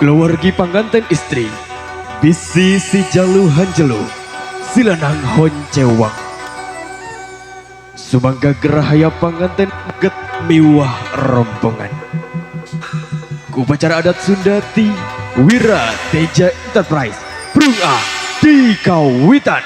Keluargi panganten istri bisi si jalu hanjelu silanang honcewang. Sumangga gerahaya panganten get miwah rombongan. Upacara adat Sunda ti Wira Teja Enterprise Prungah di Kawitan.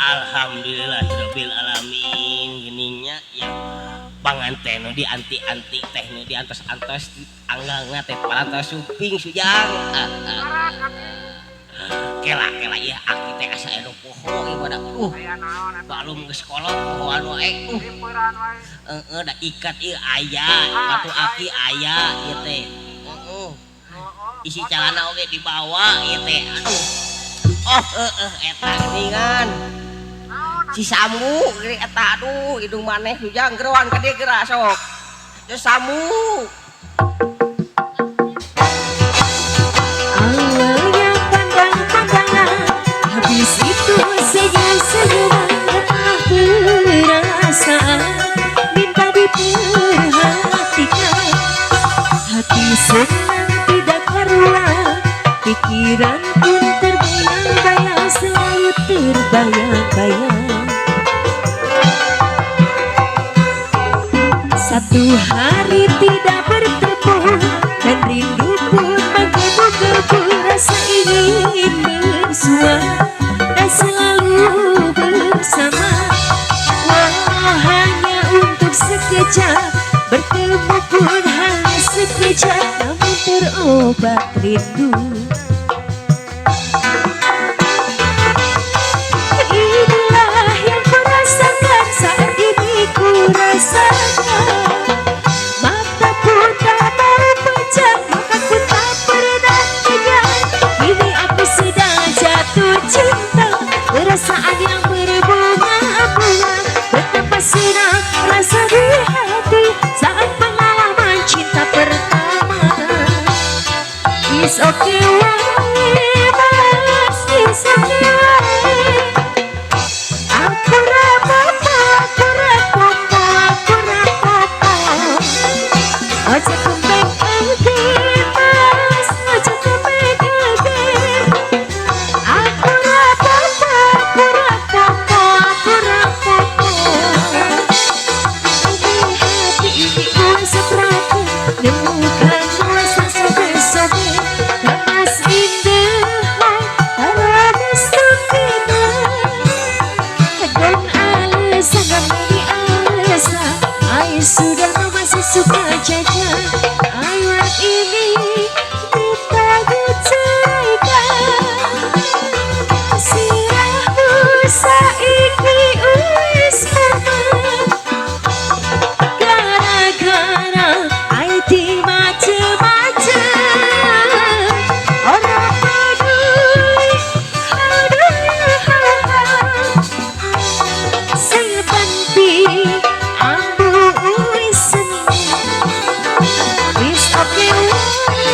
Alhamdulillahirabbil alamin. Geningnya ya panganten nu dianti-anti teh nu diantos-antos anggangna teh parantos suping sujang. Kela-kela ieu aki teh asa anu poho ieu badak. Balum geus kolot poho anu wae. Heeh da ikat ieu aya, batu aki aya ieu teh. Heeh. Isi calana oge dibawa ieu teh. Aduh. Oh heeh eta geuningan. Si Sambu geuning eta aduh hidung maneh sujang geroan ka dieu geura sok. Teu Sambu. Awalnya pandang-pandangan, habis itu senyum-senyuman, entah perasaan minta diperhatikan. Hati senang tidak karuan, pikiran pun terbayang-bayang, selalu terbayang-bayang. Satu hari tidak bertemu dan rindu pun menggebu-gebu, rasa ingin bersua dan selalu bersama. Walau hanya untuk sekejap, bertemu pun hanya sekejap, namun terobat rindu. Inilah yang kurasakan saat ini, kurasakan. Mata pun tak mau pejam, makan pun tak pernah kenyang. Kini aku sedang jatuh cinta, perasaan yang berbunga-bunga. Betapa senang rasa di hati saat pengalaman cinta pertama. It's okay wae mas, it's okay wae. Aku rapopo, aku rapopo, aku rapopo. Ojo come back again mas, ojo come back again. Aku rapopo, aku rapopo, aku rapopo. Di hati ini wis sepraten, nemukan rasa sobe-sobe. Mas indah, para mestakina. Dan alasan, dan many alasan, ai sudah masih suka jajan. Ayat ini minta diceraikan. Sirahmu saiki wis kumat, gara-gara ai di macem-macem. Ora peduli, aduh. Sing penting ambu wis seneng. Wis oke wae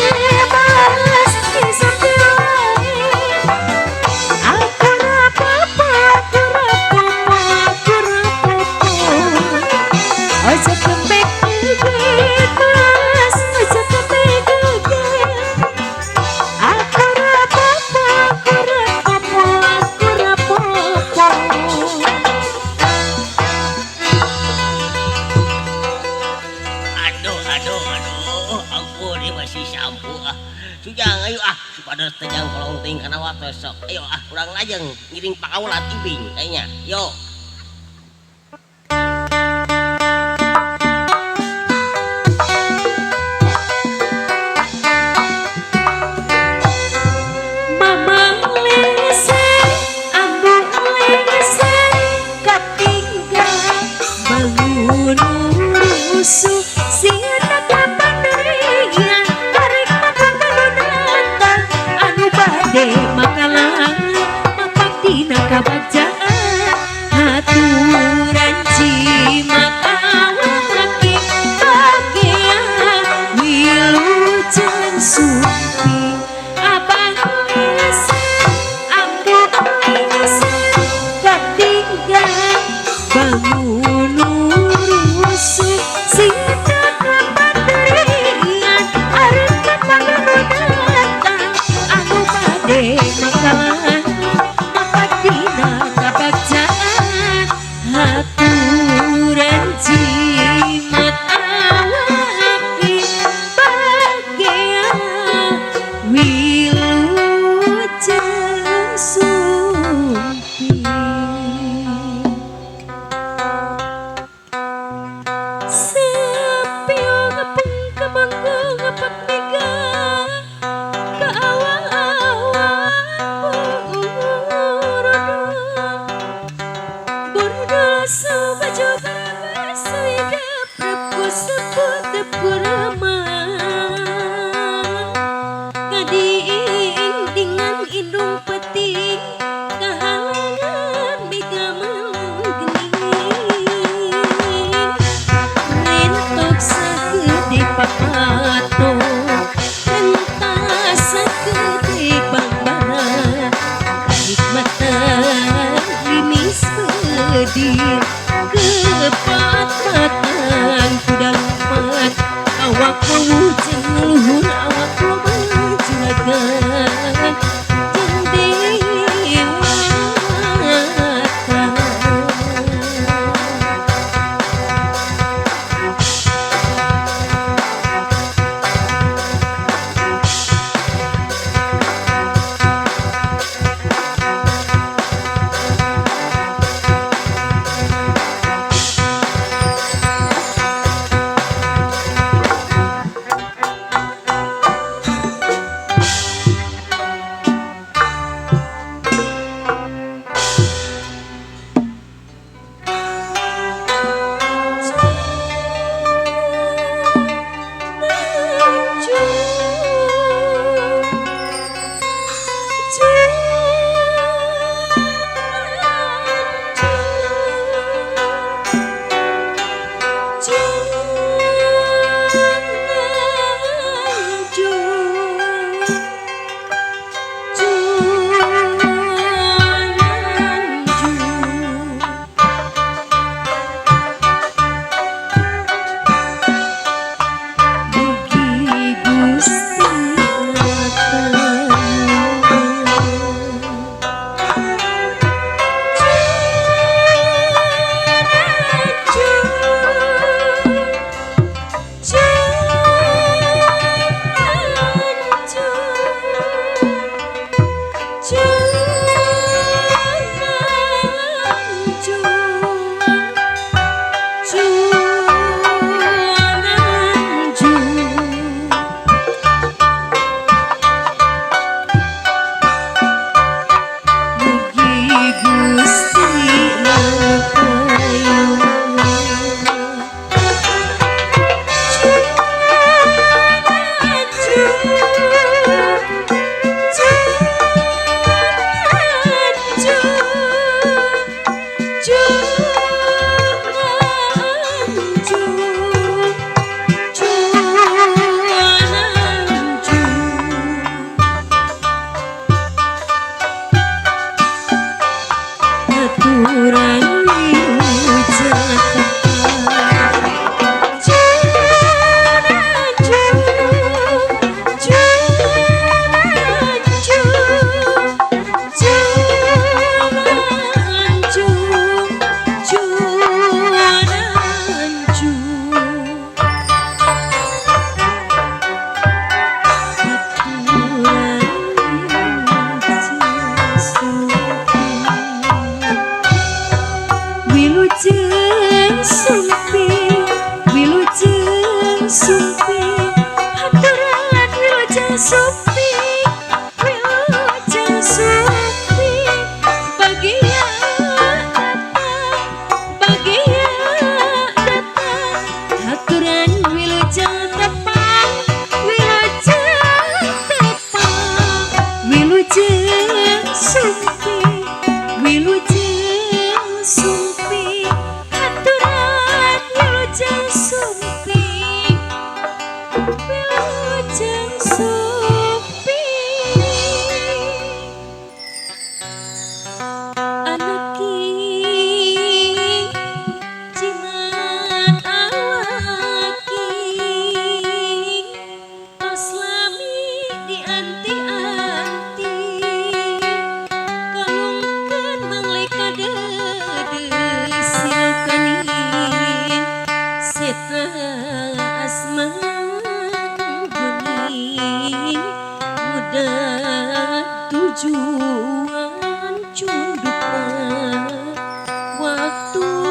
mas, wis oke wae. Aku rapopo, aku rapopo, aku rapopo. Ojo come back again mas, ojo come back again. Aku rapopo, aku rapopo, aku rapopo. Aduh aduh aduh ampun ieu masih Sambu ah. Sujang ayo ah supados teh jang kolong teuing kana waktos sok. Ayo ah urang lajeng ngiring pakaulat ibing kayaknya. Yo. Mamang lese, ambu lese, katinggal bangun rusuh, sieta kapan arek mapan datang, anu bade makalah, mapak dina kabagjaan, haturan jimat awake bagian wilujeng sumping. Abang lese, ambu lese, katinggal bangun rusuh, sita kapatrian, arep kapan datang, anu bade makalah, mapak dina kabagjaan, haturan jimat awake bagian wilujeng sumping. Basuh baju basuh hidup ku sebut kurama ngadiing dengan indung peting kahalangan mega melenggening rentok sagede papato rentas sagede bambara hikmatan rimis pedih kepatatan kuda lumat awak mewujud luhur awak juragan jeung dewata. Wilujeng sumping, wilujeng sumping, haturan wilujeng sumping, wilujeng sumping, bagia datang, bagia datang, haturan wilujeng tepang, wilujeng tepang, wilujeng sumping, wilujeng sumping, haturan wilujeng sumping, wilujeng sumping. Anaki jimat awaki tos lami dianti-anti kalungkeun mangleka deudeuh silkaning setra asma geuning muda tujuan cundukna waktuna.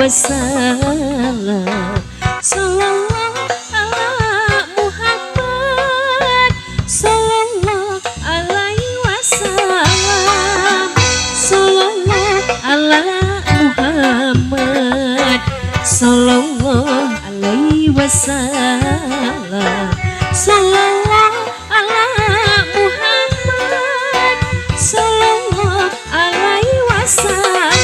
wasallam. Sallallahu ala Muhammad sallallahu alaihi wasallam. Sallallahu ala Muhammad sallallahu alaihi wasallam. Sallallahu ala Muhammad sallallahu alaihi wasallam.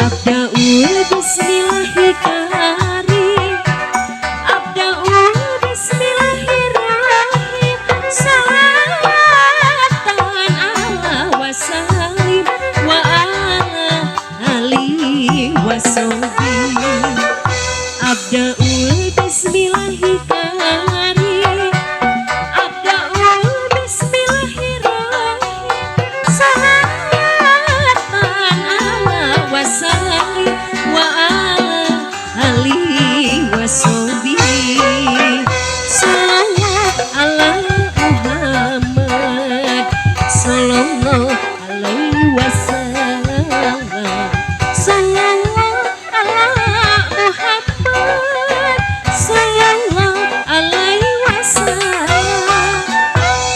Abda'ul bismillahirrahmanirrahim. Abda'ul bismillahirrahmanirrahim. Salatan ala wasalim wa ala alihi wasobi. Abda'ul bismillahirrahmanirrahim. Abda'ul bismillahirrahmanirrahim. Salatan ala wasalim wa ala alihi wasobi. Sallallahu ala Muhammad sallallahu alaihi wasallam. Sallallahu ala Muhammad sallallahu alaihi wasallam.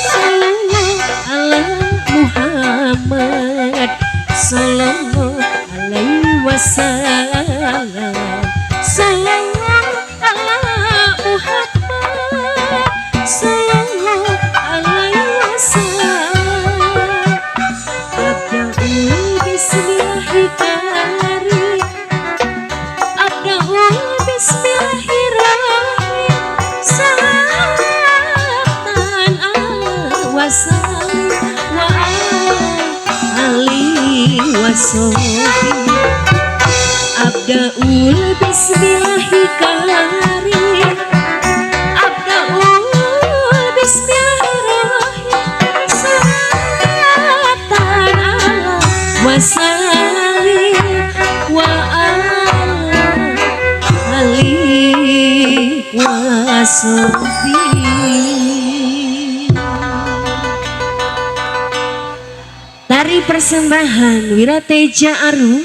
Sallallahu ala Muhammad sallallahu alaihi wasallam. Sallallahu ala Muhammad sallallahu alaihi wasallam. Abda'ul bismillahirrahmanirrahim. Abda'ul bismillahirrahmanirrahim. Salatan ala wasallim wa ala alihi wasobi. Abda'ul bismillahirrahmanirrahim. Abda'ul bismillahirrahmanirrahim. Salatan ala wasallim wa ala alihi wasobi. Tari persembahan Wirateja Arum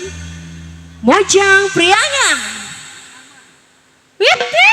Mojang Priangan. Witi.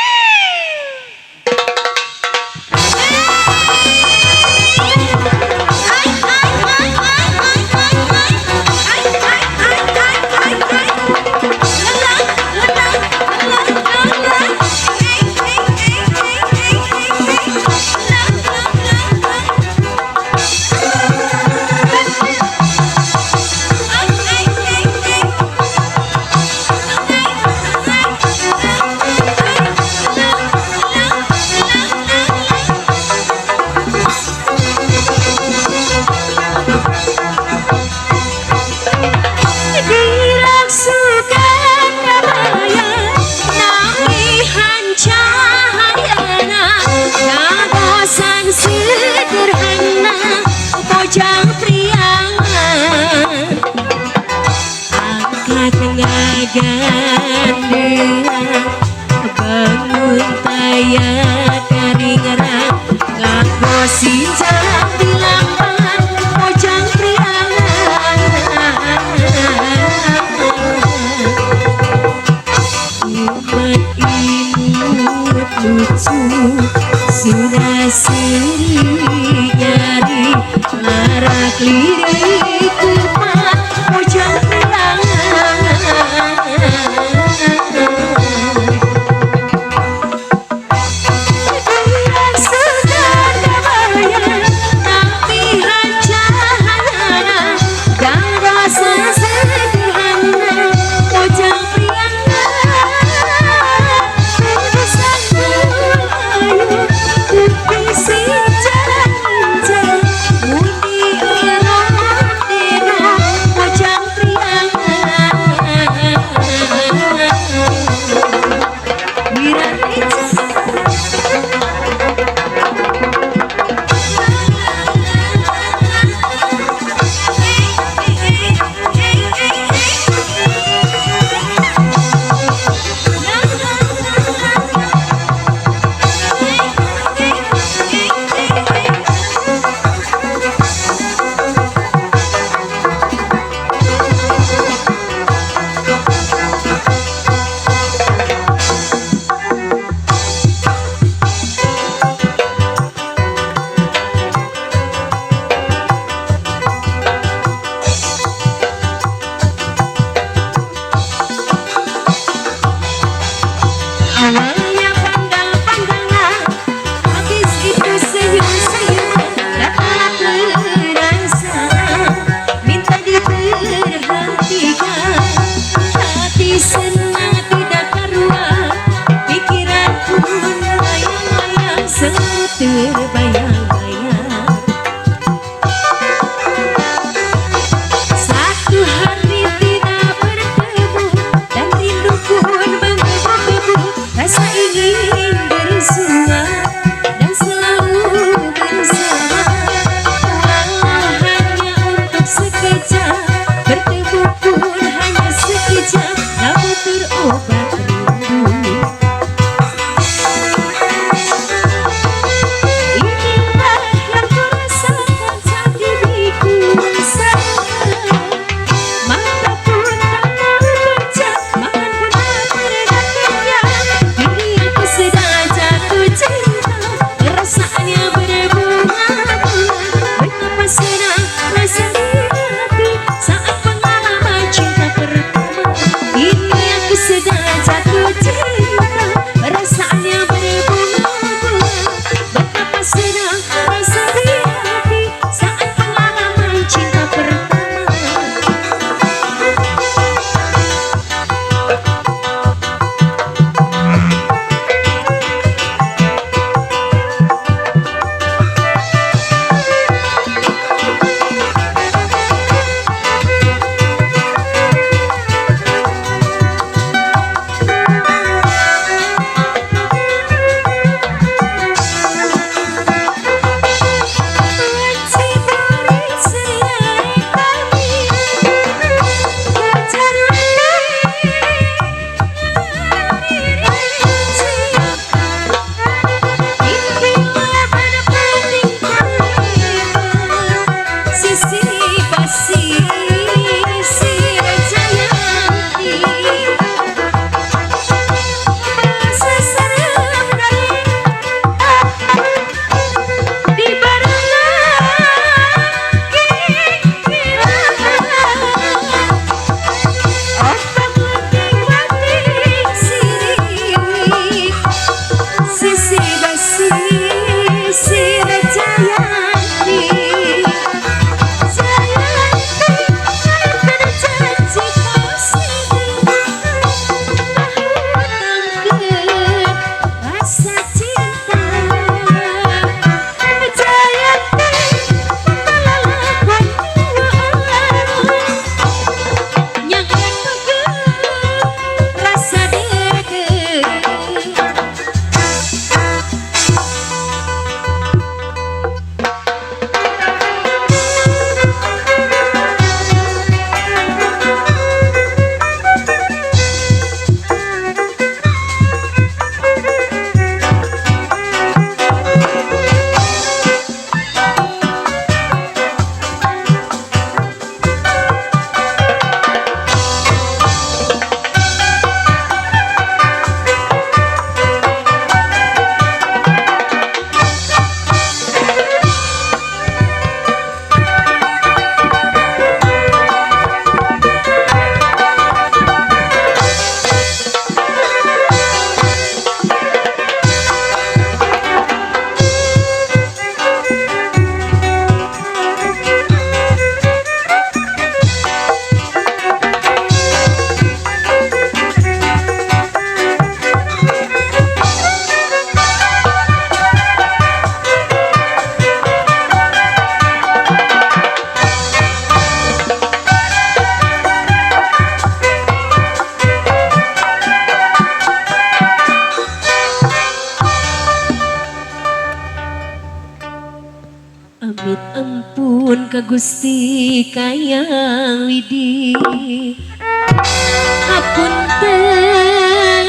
Gusti Kayang Widi. Hapunten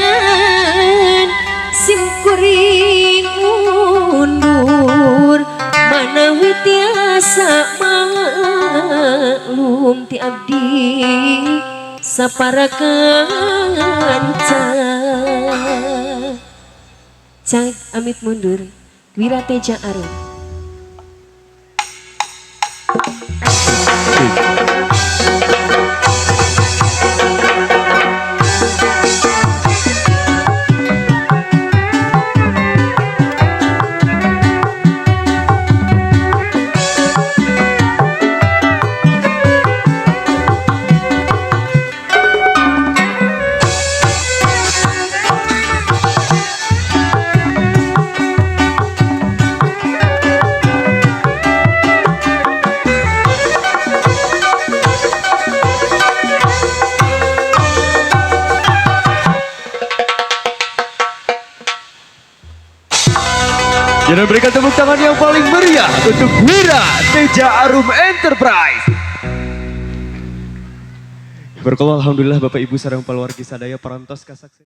sim kuring mundur manawi tiasa maklum ti abdi sapara kanca. Cag amit mundur Wirateja Arum. Jangan berikan tepuk tangan yang paling meriah untuk Wira Teja Arum Enterprise. Berkolong alhamdulillah Bapak Ibu sareng paluargi sadaya parantos kasaksian.